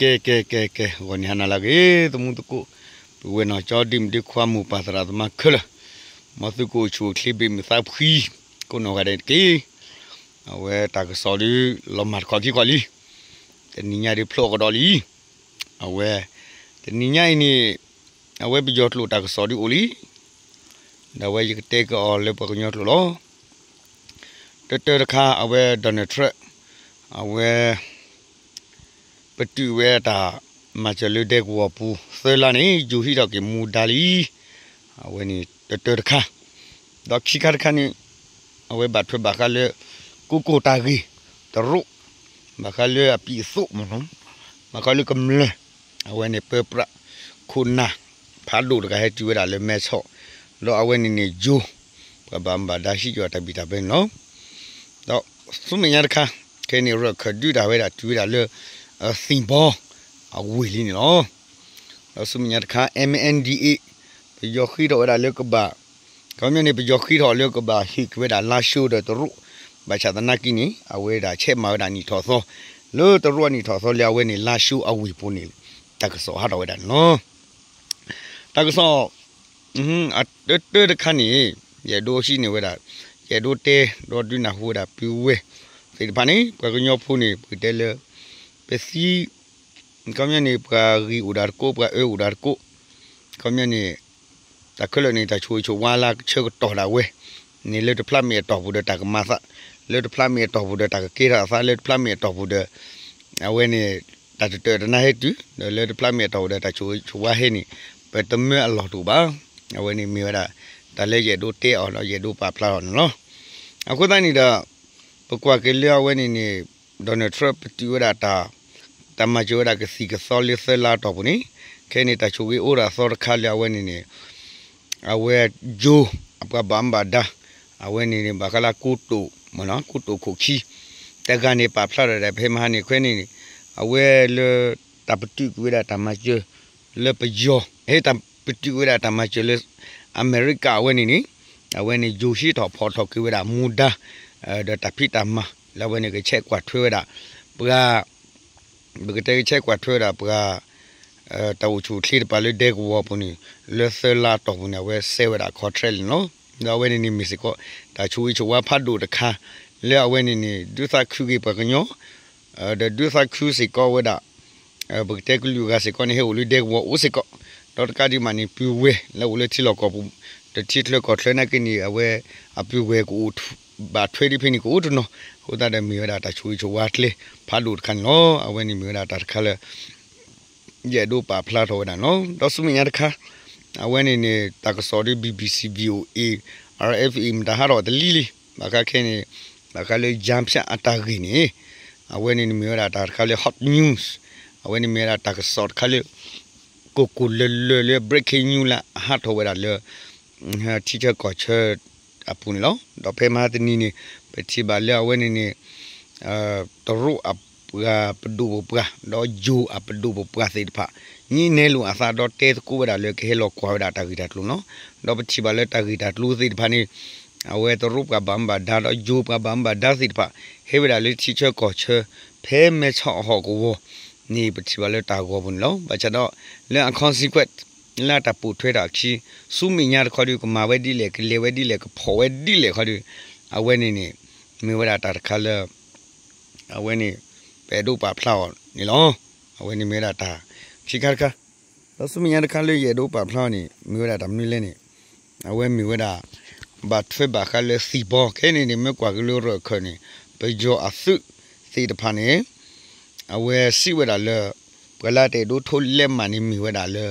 ကဲ ကဲ ကဲ ကဲ ဂီၤနံၤဟါနၤလၢအဂ့ၤ သမူသကိး, ပုၢ်ဝဲၢ်နီၢ်ကၠီ ဒ့မုၣ်ဒ့ခွါ မိၢ်ပၢ်သရၣ်သမါခဲလၢာ်, မ်သုကအိၣ်ဆူၣ်အိၣ်ချ့ ဘ့ၣ်မုာ်သးဖှံ ကိးနီၢ်ဂၤဒဲးတက့ၢ်. အဝဲတၢ်ကစီၣ်ဒုး လီၤမၢ်တခီခံခီလံ, တနံၤညါဒုးဖျိးကဒီးလံ. အဝဲ တနံၤညါအံၤန့ၣ် အဝဲပယီၤကျိာ်တၢ်ကစီၣ်ဒုးအိၣ်လံ, ဒီးအဝဲယကတဲက့ၤအီၤလၢပှၤကညီကျိာ်လီၤ. တၢတၢတခါ အဝဲ Donald Trump အဝဲ ပတုာ်ဝဲတၢ်မၤစၢၤလၢဒဲကဝီၤပူၤ သၢလါန့ၣ် ယိၤဟံးထီၣ်က့ၤမူဒါလံ. အဝဲန့ၣ်တၢတၢတခါ, ဒီးခံခါတခါန့ၣ် အဝဲဘၣ်ထွဲဘၣ်ဃးလၢ ကိကိၢ်တၢ်ဂ့ၢ် တရူး, ဘၣ်ဃးလၢအပံၤအသိးမ့ၢ်နီၤ, ဘၣ်ဃးလၢကမျၢၢ်, အဝဲန့ၣ်ပၢပြး ခိၣ်နၢ် ဖးဒိၣ်တဂၤဟဲတုၤဝဲဒၣ်လၢမဲဆီး, ဒီးအဝဲန့ၣ်န့ၣ် ယိၤ ပှၤဘၣ်မူဘၣ်ဒါဟံးက့ၤအီၤတၢ်ဘံၣ်တၢ်ဘၢန့ၣ်လီၤ. ဒီးဆူမဲာ်ညါတခါ ခဲအံၤန့ၣ် ရၢၢ်ခၢၣ်ဒုးတၢ်ဝဲဒၣ်တုၤဝဲဒၣ်လၢ သံၣ်ဘီ အဝ့ၢ်လံန့ၣ်လီၤ. ဒီးဆူမဲာ်ညါတခါ M N D A ပယီၤဃ့ထီၣ်ဝဲဒၣ်လၢကဘၣ် ခီပညီန့ၣ် ပယီၤဃ့ထီၣ်လၢကဘၣ်ဟ့ၣ်က့ၤဝဲဒၣ်လါၡိဒီးတရူး, ဘၣ်ဆၣ်သနာ်က့န့ၣ် အဝဲဒၣ်ဆဲးမၤဝဲဒၣ်နံၣ်ထီၣ်သီ လၢတရူးအနံၣ်ထီၣ်သီလၢအဝဲန့ၣ် လါၡိအဝ့ၢ်ပူၤန့ၣ် တၢ်ကစီၣ်ဟးထီၣ်ဝဲဒၣ်န့ၣ်လီၤ. တၢ်ကစီၣ် အတၢတၢတခါန့ၣ် ယအဲၣ်ဒိးဟံးန့ၢ်ဝဲဒၣ်, ယအဲၣ်ဒိးတဲ ဒီးဒုးနၢ်ဟူဝဲဒၣ်ပုၢ်ဝဲၢ်သ့ၣ်တဖၣ်န့ၣ် ပှၤကညီဖိန့ၣ် ပကတဲလၢ ပသံ ခီပညီန့ၣ် ပှၤဂံၢ်အိၣ်ဒၣ်တကိး ပှၤအၢအိၣ်ဒၣ်တကိး, ခီပညီန့ၣ် တၢ်ခဲလၢာ်န့ၣ် တၢ်ဆိၣ်ဂ့ၤဆိၣ်ဝါလၢကဆၢကတီၢ်ဒၣ်ဝဲန့ၣ် လၢတဖျါမ့ၢ်အတီၢ်ပူၤဒီးတၢ်ကမၤသး, လၢတဖျါမ့ၢ်အတီၢ်ပူၤဒီးတၢ်ကကဲထီၣ်အသး, လၢတဖျါမ့ၢ်အတီၢ်ပူၤဒီး အဝဲန့ၣ် တၢ်တတၢၢ်တနါဟဲတုၤ, ဒီးလၢတဖျါမ့ၢ်အတီၢ်ပူၤဒီးတၢ်ဆိၣ်ဂ့ၤဆိၣ်ဝါဟဲန့ၣ် ပတမၢအလီၢ်တအိၣ်ဘၣ်. အဝဲန့ၣ်မ့ၢ်ဝဲဒၣ် တၢ်လၢယအဲၣ်ဒိးတဲအီၤဒီးယအဲၣ်ဒိးပာ်ဖျါအီၤန့ၣ်လီၤ. အဃိသတးန့ၣ်ဒီး ပကွၢ်က့ၤလၢအဝဲန့ၣ်န့ၣ် Donald Trump ပတုာ်ဝဲဒၣ်တၢ် တၢ်မၤစၢၤဝဲဒၣ်ကသံၣ်ကသီလၢသၢလါအတီၢ်ပူၤန့ၣ် ခဲအံၤန့ၣ် တၢ်ဆိၣ်ဂ့ၤအိၣ်ဒီးအသီတခါလၢအဝဲန့ၣ်န့ၣ် အဝဲယိၤ အပှၤဘၣ်မူဘၣ်ဒါ အဝဲန့ၣ်န့ၣ် ဘၣ်ဃးလၢကိတိာ် မ့ၢ်နီၤ ကိတိာ်ခိၣ်ခံ တဂၤန့ၣ် ပာ်ဖျါထီၣ်ဒၣ် ဖဲမဟါန့ၣ် ခဲအံၤန့ၣ် အဝဲလၢ တၢ်ပတုာ်ကွံာ်ဝဲဒၣ်တၢ်မၤစၢၤ လၢပယီၤ ဟဲတၢ်ပတုာ်ကွံာ်ဝဲဒၣ်တၢ်မၤစၢၤလၢ အမဲရကၤအဝဲန့ၣ်န့ၣ် အဝဲန့ၣ် ယိၤဟံးထီၣ်ဖီၣ်ထီၣ်က့ၤဝဲဒၣ်မူဒါ ဒီးတၢ်ဖံးတၢ်မၤ လၢအဝဲန့ၣ်ကဆဲးကွၢ်ထွဲဝဲဒၣ် ပှၤ ပကတဲကဆဲးကွၢ်ထွဲဝဲဒၣ်ပှၤ တၢ်အိၣ်ဆူၣ်အိၣ်ချ့တဖၣ်လၢဒဲကဝီၤပူၤန့ၣ် လၢသၢလါအတီၢ်ပူၤန့ၣ် အဝဲစဲဝဲဒၣ် contract န့ၣ်လီၤ. ဒီးအဝဲန့ၣ်န့ၣ်မ့ၢ်စ့ၢ်ကီး တၢ်ဆိၣ်ဂ့ၤဆိၣ်ဝါဖးဒိၣ်တခါ လၢအဝဲန့ၣ်န့ၣ် ဒုးသးခုက့ၤပှၤကညီ ဒီးဒုးသးခုစ့ၢ်ကီးဝဲဒၣ် ပကတဲကလုာ်အဂၤစ့ၢ်ကီးန့ၣ် ဟဲအိၣ်လၢဒဲကဝီၤအိၣ်စ့ၢ်ကီး ဒီးတကးဒံးဘၣ်န့ၣ် ပုၢ်ဝဲၢ်လၢအိၣ်လၢထံလီၢ်ကီၢ်ပူၤ ဒီးထံချၢကီၢ်ချၢနာ်က့န့ၣ် အဝဲအပုၢ်ဝဲၢ်ကအိၣ် ဘၣ်ထွဲဒ်ဖဲန့ၣ်ကအိၣ်တနီၤ အဃိသတးဒီးမ့ၢ်ဝဲဒၣ်တၢ်ဆိၣ်ဂ့ၤဆိၣ်ဝါကျဲဖးဒိၣ်တခါန့ၣ်လီၤ. အဝဲန့ၣ်မ့ၢ်ဝဲဒၣ်တၢ်တခါလၢ ယအဲၣ်ဒိးပာ်ဖျါထီၣ်ဝဲဒၣ်န့ၣ်လီၤ. ဒီးဆူမဲာ်ညါတခါ အဝဲန့ၣ်န့ၣ် တၢ်ကစီၣ်ဒ် BBC VOA RFA မတၤဟးထီၣ်တလံလံ ဘၣ်ဃးခဲန့ၣ် ဘၣ်ဃးလၢ ယၣ်ဖၠၣ် အတၢ်ဂ့ၢ်န့ၣ် အဝဲန့ၣ်န့ၣ်မ့ၢ်ဝဲဒၣ်တၢ်တခါလၢ hot news အဝဲန့ၣ်မ့ၢ်ဝဲဒၣ်တၢ်ကစီၣ်တခါလၢ ကိၢ်ကိၢ်လၢၤလၢၤလၢ breaking news လၢအဟးထီၣ်ဝဲဒၣ်လၢ ထံဆၢကီၢ်ဆၢအပူၤန့ၣ်လီၤ. ဒီးဖဲမဟါတနံၤန့ၣ် ပထံၣ်ဘၣ်လၢအဝဲန့ၣ်န့ၣ် တရူးအပှၤပဒိၣ်ပပှၢ် ဒီးယိၤအပဒိၣ်ပပှၢ်သ့ၣ်တဖၣ် ညံနဲလိာ်အသးဒီးတဲသကိးဝဲဒၣ်လၢကဟဲလီၤကွၢ်ဝဲဒၣ်တၢ်ဂ့ၢ်တၢ်ကျိၤန့ၣ်လီၤ. ဒီးပထံၣ်ဘၣ်လၢတၢ်ဂ့ၢ်တၢ်ကျိၤသ့ၣ်တဖၣ်န့ၣ် အဝဲတရူးပှၤဘၣ်မူဘၣ်ဒါဒီးယိၤပှၤဘၣ်မူဘၣ်ဒါသ့ၣ်တဖၣ် ဟဲဝဲဒၣ်လၢထံဆၢကီၢ်ဆၢ ဖဲမဲဆီးအဟီၣ်ကဝီၤန့ၣ် ပထံၣ်ဘၣ်လၢတၢ်ဂီၤပူၤန့ၣ်လီၤ. ဘၣ်ဆၣ်ဒီး လၢအ consequence လၢအတၢ်ပိာ်ထွဲတၢ်အခံ ဆူမဲာ်ညါတခီဒီး ကမၤဝဲဒ်လဲၣ် ကလဲၤဝဲဒ်လဲၣ် ကဖီၣ်ဝဲဒ်လဲၣ်ခီဒီး အဝဲန့ၣ်န့ၣ် မ့ၢ်ဝဲဒၣ်တၢ်တခါလၢ အဝဲန့ၣ် ပအဲၣ်ဒိးပာ်ဖျါအီၤန့ၣ်လီၤ. အဝဲန့ၣ်မ့ၢ်ဝဲဒၣ်တၢ်ခံခါတခါ ဒီးဆူမဲာ်ညါတခါလၢယအဲၣ်ဒိးပာ်ဖျါအီၤန့ၣ် မ့ၢ်ဝဲဒၣ်တၢ်မနုၤလဲၣ်န့ၣ် အဝဲမ့ၢ်ဝဲဒၣ် ဘၣ်ထွဲဘၣ်ဃးလၢသံၣ်ဘီ ခဲအံၤန့ၣ်န့ၣ် မ့ၢ်ကွၢ်က့ၤလၢရၢၢ်ခၢၣ်န့ၣ် ပယီၤအသုးသ့ၣ်တဖၣ်န့ၣ် အဝဲစံးဝဲဒၣ်လၢ ပှၤလၢတအဲၣ်ဒိးထိလဲးမးန့ၣ်မ့ၢ်ဝဲဒၣ်လၢ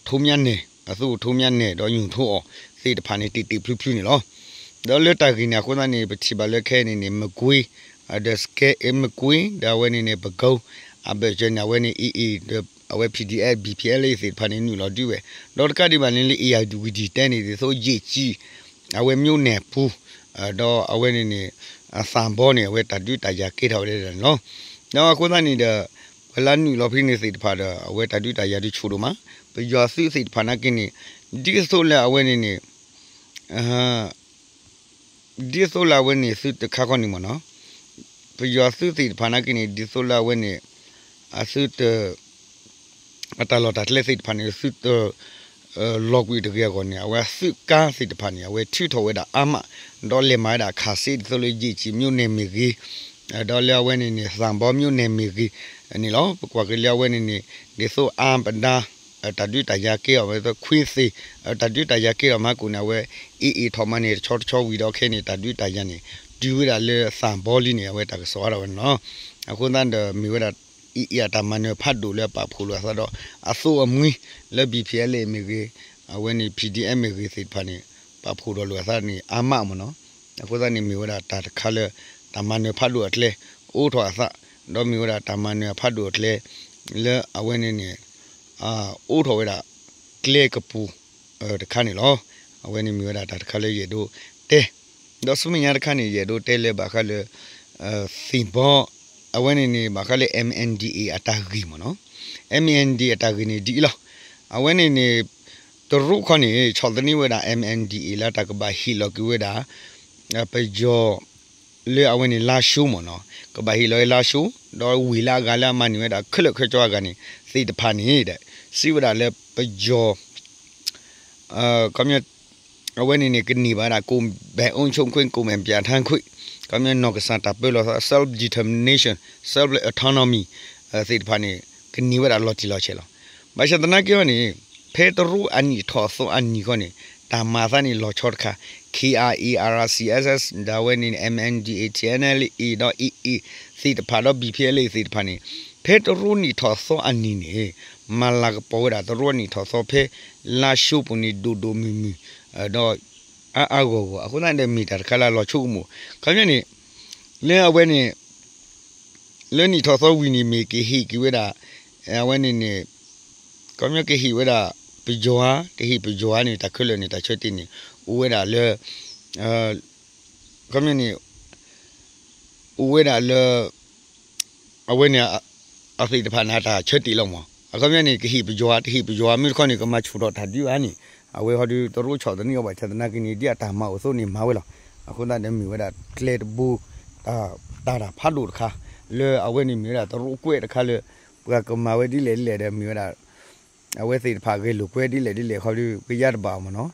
ထိးမြနဲၣ် အသုးထိးမြနဲၣ် ဒီးညိၣ်ထိးအီၤသ့ၣ်တဖၣ်န့ၣ် တ့ၢ်တ့ၢ်ဖျုးဖျုးန့ၣ်လီၤ. ဒီးလၢတၢ်ဂ့ၢ်န့ၣ်အဃိသတးန့ၣ် ပထံၣ်ဘၣ်လၢခဲအံၤန့ၣ်န့ၣ် မကွ့ ဒီးစကဲ မကွ့ ဒီးအဝဲန့ၣ်န့ၣ် ပကီ အဘၢၣ်စၢၤန့ၣ် အဝဲန့ၣ် AA ဒီးအဝဲ PDF BPLA သ့ၣ်တဖၣ်န့ၣ် နုာ်လီၤဒုးဝဲ ဒီးတကးဒံးဘၣ်န့ၣ်လၢ အ့ၣ်ယၤဒူၣ်ကဒံၣ်တဲန့ၣ် ဒ်သိးယ့ၣ်ကံ အဝဲ မြို့နယ် ပူၤ ဒီးအဝဲန့ၣ်န့ၣ် အသံၣ်ဘီန့ၣ် အဝဲတၢ်ဒုးတၢ်ယၤကဲထီၣ်ဝဲဒၣ်န့ၣ်လီၤ. ဒီးအဃိသတးန့ၣ်ဒီး ပှၤလၢနုာ်လီၤဖဲန့ၣ်သ့ၣ်တဖၣ်ဒီး အဝဲတၢ်ဒုးတၢ်ယၤဒုးဆူၣ်ဒိၣ်မး ပယီၤသုးသ့ၣ်တဖၣ်နာ်က့န့ၣ် ဒ်သိးလၢအဝဲန့ၣ်န့ၣ် ဒ်သိးလၢအဝဲန့ၣ်သုတခါခီန့ၣ်မ့ၢ်နီၤ ပယီၤသုးသ့ၣ်တဖၣ်နာ်က့န့ၣ် ဒ်သိးလၢအဝဲန့ၣ် အသုတ အတၢ်လီၢ်တၢ်ကျဲသ့ၣ်တဖၣ်န့ၣ် သုတ လီၤကွံာ်တဂ့ၤအဂီၢ်န့ၣ် အဝဲအသုးကါသ့ၣ်တဖၣ်န့ၣ် အဝဲထုးထီၣ်ဝဲဒၣ်အါမး, ဒီးလဲၤမၤဝဲဒၣ်ခးစ့ဒ်သိးလၢ ယ့ၣ်ကၠံး မြို့နယ် မ့ၢ်ဂ့ၤ, ဒီးလၢအဝဲန့ၣ်န့ၣ် သဘီ မြို့နယ် မ့ၢ်ဂ့ၤန့ၣ်လီၤ. ပကွၢ်က့ၤလၢအဝဲန့ၣ်န့ၣ် ဒ်သိးအါပဒါ တၢ်ဒုးတၢ်ယၤကဲအီၤ ဝဲသိးခွံသ့ၣ် တၢ်ဒုးတၢ်ယၤကဲထီၣ်မးကိးန့ၣ် အဝဲ အ့ၣ်အ့ၣ်ထီၣ်မးန့ၣ် တဆီတဆီဝံၤဒီးခဲအံၤန့ၣ် တၢ်ဒုးတၢ်ယၤန့ၣ် တုၤဝဲဒၣ်လၢသဘီလံန့ၣ် အဝဲတၢ်ကစီၣ်အါထီၣ်ဝဲန့ၣ်လီၤ. အဃိသတးဒီးမ့ၢ်ဝဲဒၣ် အ့ၣ်အ့ၣ် အတၢ်မၤနၢၤဖးဒိၣ်လၢပာ်ဖှိၣ်လိာ်အသးဒီး အသိအမှံ လၢ B P L A မ့ၢ်ဂ့ၤ, အဝဲန့ၣ် P D F မ့ၢ်ဂ့ၤသ့ၣ်တဖၣ်န့ၣ် ပာ်ဖှိၣ်ထီၣ်လိာ်အသးန့ၣ် အါမးမ့ၢ်နီၤ. အဃိသတးန့ၣ်မ့ၢ်ဝဲဒၣ်တၢ်တခါလၢ တၢ်မၤနၢၤဖးဒိၣ်အကျဲ အိးထီၣ်အသး, ဒီးမ့ၢ်ဝဲဒၣ်တၢ်မၤနၢၤအဖးဒိၣ်အကျဲ လၢအဝဲန့ၣ်န့ၣ် အိးထီၣ်ဝဲဒၣ် ကျဲကပူၤ တခါန့ၣ်လီၤ. အဝဲန့ၣ်မ့ၢ်ဝဲဒၣ်တၢ်တခါလၢယအဲၣ်ဒိးတဲ, ဒီးဆူမဲာ်ညါတခါန့ၣ် ယအဲၣ်ဒိးတဲလၢဘၣ်ဃးလၢ သ့ၣ်ဘီ အဝဲန့ၣ်န့ၣ် ဘၣ်ဃးလၢ M N D A အတၢ်ဂ့ၢ်မ့ၢ်နီၤ. M N D A အတၢ်ဂ့ၢ်န့ၣ်ဒ်အံၤလီၤ. အဝဲန့ၣ်န့ၣ် တရူးခီန့ၣ် ဆီၣ်သနံးဝဲဒၣ် M N D A လၢတၢ်ကဘၣ်ဟ့ၣ်လီၤက့ၤဝဲဒၣ် ပယီၤ လၢအဝဲန့ၣ်လါၡိမ့ၢ်နီၤ, ကဘၣ်ဟ့ၣ်လီၤလၢလါၡိ, ဒီးဝ့ၢ်လၢအဂၤလၢအမၤန့ၢ်ဝဲဒၣ်ခဲလၢာ်ခဲဆ့အဂၤန့ၣ် သ့ၣ်တဖၣ်န့ၣ် စံးဝဲဒၣ်လၢပယီၤ အဝဲန့ၣ်န့ၣ် ကန့ၢ်ဘၣ်ဝဲဒၣ် ကိုယ်ပိုင်အုပ်ချုပ်ခွင့်, ကိုယ်ပိုင်ပြဋ္ဌာန်းခွင့်, ခီပညီ နီၢ်ကစၢ်တၢ်ပၢလီၤသး self determination, self autonomy သ့ၣ်တဖၣ်န့ၣ် ကန့ၢ်ဝဲဒၣ်လီၤတံၢ်လီၤဆဲးလီၤ. ဘၣ်ဆၣ်သနာ်က့န့ၣ် ဖဲတရူးအနံၣ်ထီၣ်အသီအနံၤခီန့ၣ် တၢ်မၤအသးန့ၣ်လီၤဆီတခါ, K I A, R C S S ဒီးအဝဲန့ၣ် M N D A, T N L A ဒီး A A သ့ၣ်တဖၣ်ဒီး B P L A သ့ၣ်တဖၣ်န့ၣ် ဖဲတရူးနံၣ်ထီၣ်သီအနံၤန့ၣ် မၤလၤကပီၤဝဲဒၣ်တရူးအနံၣ်ထီၣ်သီဖဲ လါၡိပူၤန့ၣ် ဒိၣ်ဒိၣ်မုၢ်မုၢ် ဒီး အါအါဂီၢ်ဂီၢ် အဃိသတးန့ၣ်ဒီးမ့ၢ်တၢ်တခါလၢအလီၤဆိကမိၣ်, ခီပညီန့ၣ် လၢအဝဲန့ၣ် လၢနံၣ်ထီၣ်သီဝံၤန့ၣ် မ့ၢ်ကဟ့ၣ်က့ၤဝဲဒၣ် အဝဲန့ၣ်န့ၣ် ခီပညီကဟ့ၣ်ဝဲဒၣ် ပယီၤဧါ, တဟ့ၣ်ပယီၤဧါန့ၣ် တၢ်ခဲလၢာ်န့ၣ် တၢ်ဆၢတဲာ်န့ၣ် အိၣ်ဝဲဒၣ်လၢ ခီပညီန့ၣ် အိၣ်ဝဲဒၣ်လၢ အဝဲန့ၣ် အသ့ၣ်တဖၣ်န့ၣ် အတၢ်ဆၢတဲာ်လီၤမး. အခီပညီန့ၣ် ကဟ့ၣ်ပယီၤ တဟ့ၣ်ပယီၤ မ့ၢ်တခီန့ၣ် ကမၤဆူၣ်ထီၣ်တၢ်ဒုးဧါန့ၣ် အဝဲဟီဒုး တရူးဆီၣ်သနံးအီၤဘၣ်ဆၣ်သနာ်က့န့ၣ် ဒ်အတၢ်မၤအိၣ်အသိးန့ၣ် မၤဝဲလီၤ. အဃိသတးဒီးမ့ၢ်ဝဲဒၣ်ကျဲတဘိ တၢ်တၢ်ဖးဒိၣ်တခါ လၢအဝဲန့ၣ်မ့ၢ်ဝဲဒၣ်တရူးကွဲးတခါလၢ ပှၤကမၤဝဲဒ်လဲၣ်ဒ်လဲၣ်ဒီးမ့ၢ်ဝဲဒၣ် အဝဲသ့ၣ်တဖၣ်ဂဲၤလိာ်ကွဲဒ်လဲၣ်ဒ်လဲၣ်ခီဒုး ပကယါတဘၣ်အီၤမ့ၢ်နီၤ.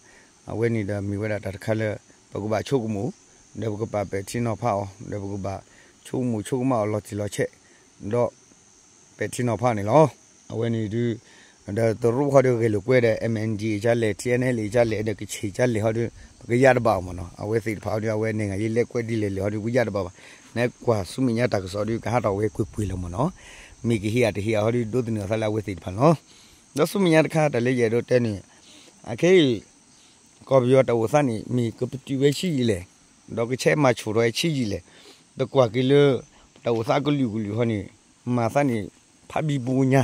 အဝဲန့ၣ်ဒီးမ့ၢ်ဝဲဒၣ်တၢ်တခါလၢ ပကဘၣ်ဆိကမိၣ် ဒီးပကဘၣ်ပဲာ်ထံနီၤဖးအီၤ ဒီးပကဘၣ်ဆိကမိၣ်ဆိကမးအီၤလီၤတံၢ်လီၤဆဲး ဒီး ပဲာ်ထံနီၤဖးန့ၣ်လီၤ. အဝဲန့ၣ်ဒုး ဒီးတရူးခီဒုးဂဲၤလိာ်ကွဲဒီး M N D A ကလဲၣ် T N L A ကလဲၣ် ဒီးကဆ့ၣ်ကလဲၣ်ဟီဒုး ပကယါတဘၣ်အီၤမ့ၢ်နီၤ. အဝဲသ့ၣ်တဖၣ်ဟီဒုး အဝဲန့ၣ်ဂၤယလဲၤကွဲဒ်လဲၣ်လဲၣ်ဟီဒုး ပကယါတဘၣ်ဘၣ်. နကွၢ်ဆူမဲာ်ညါတၢ်ကစီၣ်ဒုး ကဟးထီၣ်ဝဲကွ့ၢ်ကွ့ၢ်လီၤမ့ၢ်နီၤ. မ့ၢ်ကဟ့ၣ်အတဟ့ၣ်အဟီဒုး ဒိးသန့ၤအသးလၢအဝဲသ့ၣ်တဖၣ်န့ၣ်လီၤ. ဒီးဆူမဲာ်ညါတခါတၢ်လၢယအဲၣ်ဒိးတဲန့ၣ် အခဲအံၤ ကီၢ်ပယီၤတၢ်အိၣ်သးန့ၣ် မ့ၢ်ကပတုာ်ဝဲဆံးယံာ်လဲၣ်, ဒီးကဆဲးမၤဆူၣ်ထီၣ်ဝဲဆံးယံာ်လဲၣ်, ပကွၢ်က့ၤလၢ တၢ်အိၣ်သးကလုာ်ကလုာ်ဟီန့ၣ် မၤသးန့ၣ် ဖးဘံဘူညါ,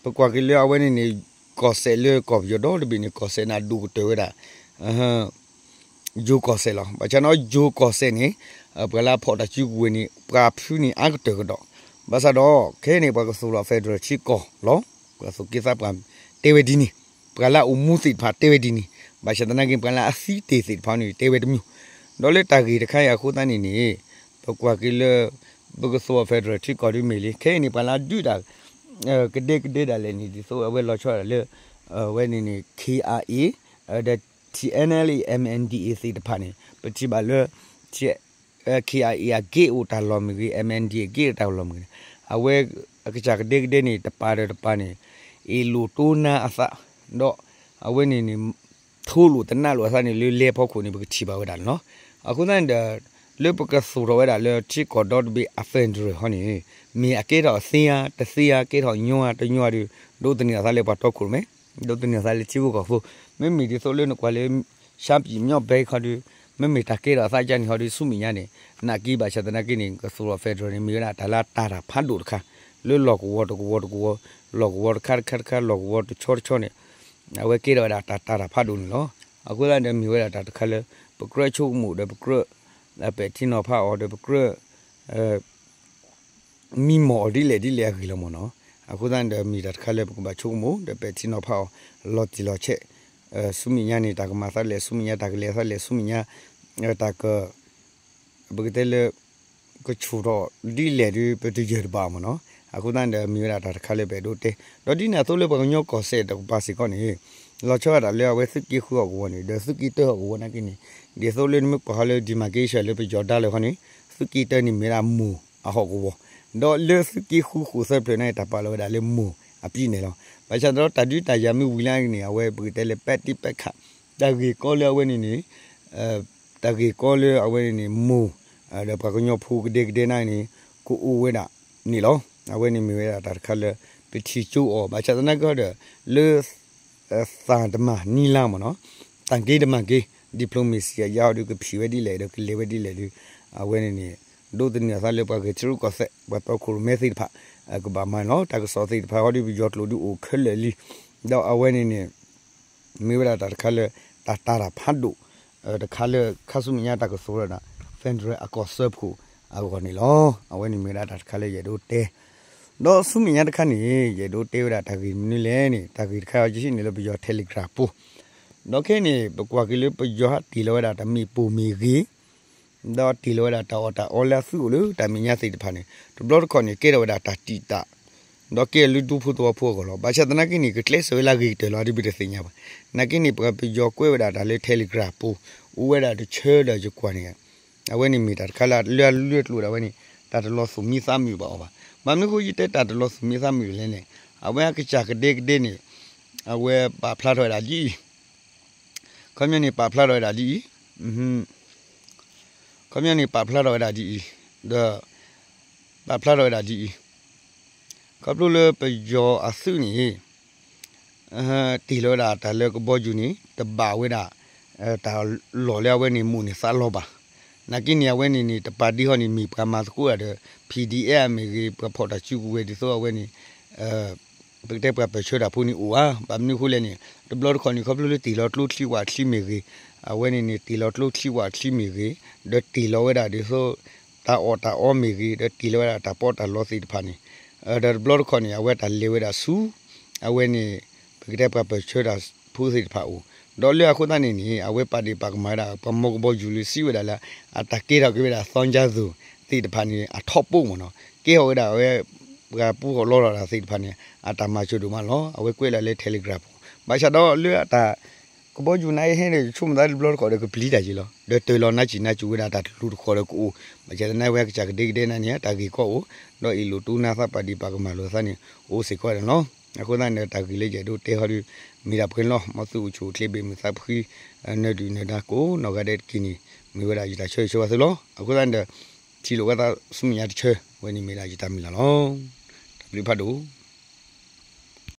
ပကွၢ်က့ၤလၢအဝဲန့ၣ်န့ၣ် ကီၢ်စဲၣ်လၢကီၢ်ပယီၤဒီတဘ့ၣ်န့ၣ် ကီၢ်စဲၣ်န့ၣ်အဒိၣ်ကတၢၢ်ဝဲဒၣ် ယိၤကီၢ်စဲၣ်လီၤ. ဘၣ်ဆၣ်န့ၣ် ယိၤကီၢ်စဲၣ်န့ၣ် ပှၤလၢအဖီၣ်တၢ်စုကဝဲၤန့ၣ် ပှၤဖုန့ၣ်အါကတၢၢ်ကဒီး, ဘၣ်ဆၣ်ဒီး ခဲအံၤန့ၣ် ပှၤကသူၣ်ထီၣ် federal ထံကီၢ်လီၤ. ပှၤသူၣ်က့သးပှၢ်တဲဝဲဒ်န့ၣ်, ပှၤလၢအအိၣ်မူသ့ၣ်တဖၣ်တဲဝဲဒ်န့ၣ်, ဘၣ်ဆၣ်သနာ်က့ ပှၤလၢအသံတ့ၢ်သ့ၣ်တဖၣ်န့ၣ် တဲဝဲတမံၤ, ဒီးလၢတၢ်ဂ့ၢ်တခါအံၤအဃိသတးန့ၣ်န့ၣ် ပကွၢ်က့ၤလၢ ပကသူၣ်ထီၣ် federal ထံကီၢ်ဒုးမ့ၢ်လံ, ခဲအံၤန့ၣ် ပှၤလၢအဒုးတၢ် ကဒဲကဒဲဒၣ်လဲာ်န့ၣ် ဒ်သိးအဝဲလီၤဆီဒၣ်လၢ အဝဲန့ၣ်န့ၣ် K I A ဒီး T N L A M N D A သ့ၣ်တဖၣ်န့ၣ် ပထံၣ်ဘၣ်လၢ K I A အဂ့ၢ်အိၣ်တၢ်လီၢ်မ့ၢ်ဂ့ၤ, M N D A အဂ့ၢ်အိၣ်တၢ်လီၢ်မ့ၢ်ဂ့ၤ, အဝဲအကစၢ်ကဒဲကဒဲန့ၣ် တပၤဒီးတပၤန့ၣ် အ့ၣ်လိာ်တိနါအသး, ဒီးအဝဲန့ၣ်န့ၣ် ထိလိာ်တနးလိာ်အသးန့ၣ် လၢလဲၤဖီခိၣ်န့ၣ် ပကထံၣ်ဘၣ်ဝဲဒၣ်န့ၣ်လီၤ. အဃိသတးန့ၣ်ဒီး လၢပကသူၣ်ထီၣ်ဝဲဒၣ်လၢထံကီၢ်ဒီတဘ့ၣ်အ federal ဟီန့ၣ် မ့ၢ်အကဲထီၣ်သ့ဧါ တသ့ဧါ, ကဲထီၣ်ညီဧါ တညီဧါဒီး ဒိးသန့ၤအသးလၢပှၤတီခိၣ်ရိၣ်မဲ, ဒိးသန့ၤအသးလၢထံဖိကီၢ်ဖိ, မ့မ့ၢ်ဒ်သိးလၢနကွၢ်လၢ ရှမ်းပြည်မြောက်ပိုင်း ခီဒုး မ့မ့ၢ်တၢ်ကဲထီၣ်အသးကါန့ၣ်ဟီဒုး ဆူမဲာ်ညါန့ၣ် နာ်က့ဘၣ်ဆၣ်သနာ်က့န့ၣ် ကသူၣ်ထီၣ် federal န့ၣ် မ့ၢ်ဝဲဒၣ်တၢ်လၢတၢ်တၢ်ဖးဒိၣ်တခါ လၢလီၢ်ကဝီၤတကဝီၤတကဝီၤ, လီၢ်ကဝီၤတခါတခါတခါ လီၢ်ကဝီၤတဆီတဆီန့ၣ် အဝဲကဲထီၣ်ဝဲဒၣ်တၢ်တၢ်တၢ်ဖးဒိၣ်န့ၣ်လီၤ. အဃိသတးဒီးမ့ၢ်ဝဲဒၣ်တၢ်တခါလၢ ပကြၢးဆိကမိၣ်ဒီးပကြၢး ပဲာ်ထံနီၤဖးအီၤဒီးပကြၢး မံမီၢ်အီၤဒ်လဲၣ်ဒ်လဲၣ်အဂ့ၢ်လီၤမ့ၢ်နီၤ. အဃိသတးန့ၣ်ဒီးမ့ၢ်တၢ်တခါလၢပကဘၣ်ဆိကမိၣ် ဒီးပဲာ်ထံနီၤဖးအီၤ လီၤတံၢ်လီၤဆဲး, ဆူမဲာ်ညါန့ၣ် တၢ်ကမၤသးလဲၣ်, ဆူမဲာ်ညါ တၢ်ကလဲၤသးလဲၣ်, ဆူမဲာ်ညါ တၢ်က ပကတဲလၢ ကဆူၣ်ထီၣ်ဒ်လဲၣ်ဒီး ပတယၢၢ်တဘၣ်မ့ၢ်နီၤ. အဃိသတးန့ၣ်ဒီး မ့ၢ်ဝဲဒၣ်တၢ်တခါလၢပအဲၣ်ဒိးတဲ, ဒီးဒ်န့ၣ်အသိးလၢပှၤကညီကီၢ်စဲၣ်တကပၤစ့ၢ်ကီးန့ၣ် လီၤဆီဒၣ်တၢ်လၢအဝဲသုးက့ဃုဟီၣ်ကဝီၤန့ၣ် ဒီးသုးက့တၢဟီၣ်ကဝီၤနာ်က့န့ၣ် ဒ်သိးလၢနမ့ၢ်ကွၢ်ဟီလၢ demarcation လၢပယီၤဒါလၢာ်ခီန့ၣ် သုးက့တၢန့ၣ်မ့ၢ်ဝဲဒၣ်မိၢ်အဟီၣ်ကဝီၤ, ဒီးလၢသုးက့ဃုဃိးသၢဖျၢၣ်န့ၣ် တၢ်ပာ်လီၤဝဲဒၣ်လၢမိၢ်အပံၤန့ၣ်လီၤ. ဘၣ်ဆၣ်ဒီးတၢ်ဒုးတၢ်ယၤမ့ၢ်ဝံၤလၢအဂ့ၢ်န့ၣ် အဝဲပကတဲလၢပဲာ်တံပဲာ်ခၣ် တၢ်ဂ့ၢ်ကီလၢအဝဲန့ၣ်န့ၣ် တၢ်ဂ့ၢ်ကီလၢအဝဲန့ၣ်န့ၣ် မိၢ် ဒီးပှၤကညီဖိကဒဲကဒဲနာ်က့န့ၣ် ကအိၣ်ဝဲဒၣ်န့ၣ်လီၤ. အဝဲန့ၣ်မ့ၢ်ဝဲဒၣ်တၢ်တခါလၢ ပထံၣ်ကၠိအီၤ ဘၣ်ဆၣ်သနာ်က့ဒီး လၢ သံတမန်နည်းလမ်းမ့ၢ်နီၤ, တၢ်က့တမၤက့ diplomacy အယါအီၤဒီး ကဖံးဝဲဒ်လဲၣ်ဒီး ကလဲၤဝဲဒ်လဲၣ်ဒီး အဝဲန့ၣ်န့ၣ် ဒိးသန့ၤအသးလၢပှၤဂဲၤထံရူၢ်ကီၢ်သဲး ပှၤတီခိၣ်ရိၣ်မဲသ့ၣ်တဖၣ် ကဘၣ်မၤန့ၣ်လီၤ. တၢ်ကစီၣ်သ့ၣ်တဖၣ်ဟီဒီး ပယီၤကျိာ်ဒုးအိၣ်ခဲလၢာ်လံ, ဒီးအဝဲန့ၣ်န့ၣ် မ့ၢ်ဝဲဒၣ်တၢ်တခါလၢ တၢ်တာ်တၢ်ဖးဒိၣ် တခါလၢခါဆူမဲာ်ညါတၢ်ကသိၣ်ဝဲဒၣ် federal အကီၢ်စၢဖှိၣ်အဂီၢ်န့ၣ်လီၤ. အဝဲန့ၣ်မ့ၢ်ဝဲဒၣ်တၢ်တခါလၢယအဲၣ်ဒိးတဲ ဒီးဆူမဲာ်ညါတခါန့ၣ် ယအဲၣ်ဒိးတဲဝဲဒၣ်တၢ်ဂ့ၢ်မနုၤလဲၣ်န့ၣ် တၢ်ဂ့ၢ်တခါအံၤယဟံးန့ၢ်လၢပယီၤ Telegram ပူၤ, ဒီးခဲအံၤန့ၣ် ပကွၢ်က့ၤလၢပယီၤဟးတ့ၢ်လီၤဝဲဒၣ်တၢ်မ့ၣ်ပိၢ်မ့ၢ်ဂ့ၤ ဒီးတ့ၢ်လီၤဝဲဒၣ်တၢ်အီၣ်တၢ်အီလၢအသုအိၣ်လၢတၢ်မဲာ်ညါသ့ၣ်တဖၣ်န့ၣ် တဘျီတခီၣ်န့ၣ် ကဲထီၣ်ဝဲဒၣ်တၢ်တံာ်တာ် ဒီးကဲလၢဒူဖိသဝီဖိအဂီၢ်လီၤ. ဘၣ်ဆၣ်သနာ်က့န့ၣ် ကကျဲးစၢးဝဲလၢအဂ့ၤကတၢၢ်လီၤ ဒ်ပတသ့ၣ်ညါဘၣ်. နာ်က့န့ၣ် ပှၤပယီၤကွဲးဝဲဒၣ်တၢ်လၢ Telegram ပူၤ အိၣ်ဝဲဒၣ်တဆၢဒီးယကွၢ်န့ၣ် အဝဲန့ၣ်မ့ၢ်တၢ်တခါလၢလၢအလုၢ်အကျိၤဒၣ်ဝဲန့ၣ် တၢ်တလီၤသူၣ်မံသးမုာ်ဘၣ်အီၤဘၣ်. ဘၣ်မနုၤအဃိယတဲတၢ်တလီၤသူၣ်မံသးမုာ်လဲၣ်န့ၣ် အဝဲအကစၢ်ကဒဲကဒဲန့ၣ် အဝဲပာ်ဖျါထီၣ်ဝဲဒၣ်ဒ်အံၤ ခီပညီန့ၣ် ပာ်ဖျါထီၣ်ဝဲဒၣ်ဒ်အံၤ, ခီပညီန့ၣ် ပာ်ဖျါထီၣ်ဝဲဒၣ်ဒ်အံၤ, ဒီး ပာ်ဖျါထီၣ်ဝဲဒၣ်ဒ်အံၤ, ခီဖျိလၢပယီၤအသုးန့ၣ် တ့ၢ်လီၤဝဲဒၣ်တၢ်လၢကဘီယူၤန့ၣ် တဘၣ်ဝဲဒၣ် တၢ်လီၢ်လၢအဝဲန့ၣ်မိၢ်န့ၢ်သးလီၤဘၣ်. နာ်က့န့ၣ် အဝဲန့ၣ်န့ၣ် တပာ်ဒ့ဟီန့ၣ် မ့ၢ်ပှၤမၤသကိးတၢ်ဒီး PDF မ့ၢ်ဂ့ၤ ပှၤဖီၣ်တၢ်စုကဝဲၤဒ်သိးအဝဲန့ၣ် ပကတဲပှၤပၢၢ်ဆၢတၢ်ဖိန့ၣ်အိၣ်ဧါ. ဘၣ်မနုၤအဃိလဲၣ်န့ၣ် တဘျီတခီၣ်န့ၣ် ခီဖျိလၢတ့ၢ်လီၤကျိချံဝၣ်ချံမ့ၢ်ဂ့ၤ, အဝဲန့ၣ်န့ၣ် တ့ၢ်လီၤကျိချံဝၣ်ချံမ့ၢ်ဂ့ၤ, ဒီးတ့ၢ်လီၤဝဲဒၣ်ဒ်သိး တၢ်အီၣ်တၢ်အီမ့ၢ်ဂ့ၤ, ဒီးတ့ၢ်လီၤဝဲဒၣ်တၢ်ပီးတၢ်လီသ့ၣ်တဖၣ်န့ၣ်, ဒီးတဘျီတခီၣ်န့ၣ် အဝဲတၢ်လဲၤဝဲဒၣ်ဆူ အဝဲန့ၣ် ပကတဲပှၤပၢၢ်ဆၢတၢ်ဖိသ့ၣ်တဖၣ်အိၣ်, ဒီးလၢအဃိသတးန့ၣ်န့ၣ် အဝဲပာ်ဒ့ၣ်ပာ်ကမၣ်ဝဲဒၣ် ပှၤမီကဘီယူၤလၢစံးဝဲဒၣ်လၢ အတၢ်ကဲထီၣ်က့ၤဝဲဒၣ် သီကၠၢသိၣ် သ့ၣ်တဖၣ်န့ၣ် အထီဘိမ့ၢ်နီၤ, ကဲထီၣ်ဝဲဒၣ်အဝဲ ပှၤပူထီၣ်လီထီၣ်တၢ်သ့ၣ်တဖၣ်န့ၣ် အတၢ်မၤစၢၤဒိၣ်မးလီၤ. အဝဲကွဲးလၢလၢ Telegram ပူၤ, ဘၣ်ဆၣ်ဒီးလၢအတၢ် ကဘီယူၤနာ်အံၤဟဲဒီး ယဆိကမိၣ်သးတဘျီတခီၣ်ဒီးကပျံၤတၢ်က့ၤလီၤ, ဒီးတၢ်လီၤနါစံၣ်နါစူၤဝဲဒၣ်တၢ်တလူၤတခီၣ်ဒီးကအိၣ်, ဘၣ်ဆၣ်သနာ်ဝဲကစၢ်ကဒဲကဒဲနၤန့ၣ် တၢ်ဂ့ၢ်ကီအိၣ်, ဒီးအ့ၣ်လိာ်တူၢ်နၢ်သးပာ်ဒ့ၣ်ပာ်ကမၣ်လိာ်သးန့ၣ် အိၣ်စ့ၢ်ကီးန့ၣ်လီၤ. အဃိသတးန့ၣ် တၢ်ဂ့ၢ်လၢယအဲၣ်ဒိးတဲဟီဒီး မ့ၢ်ဒၣ်ပှဲၤန့ၣ်လီၤ. မ်သုအိၣ်ဆူၣ်အိၣ်ချ့ဘၣ်မုာ်သးဖှံ နၢၤဒုၣ်နၢၤဒါကိးနီၢ်ဂၤဒဲးတက့ၢ်န့ၣ် မ့ၢ်ဝဲဒၣ်ယတၢ်ဆၢဂ့ၤဆၢဝါသုလီၤ. အဃိသတးန့ၣ်ဒီး ထံၣ်လိာ်ဝဲသးဆူမဲာ်ညါတဆၢ ဝဲန့ၣ်မ့ၢ်ဒၣ်ယတၢ်မုၢ်လၢ်လီၤ. တၢ်ဘျုးဖးဒိၣ်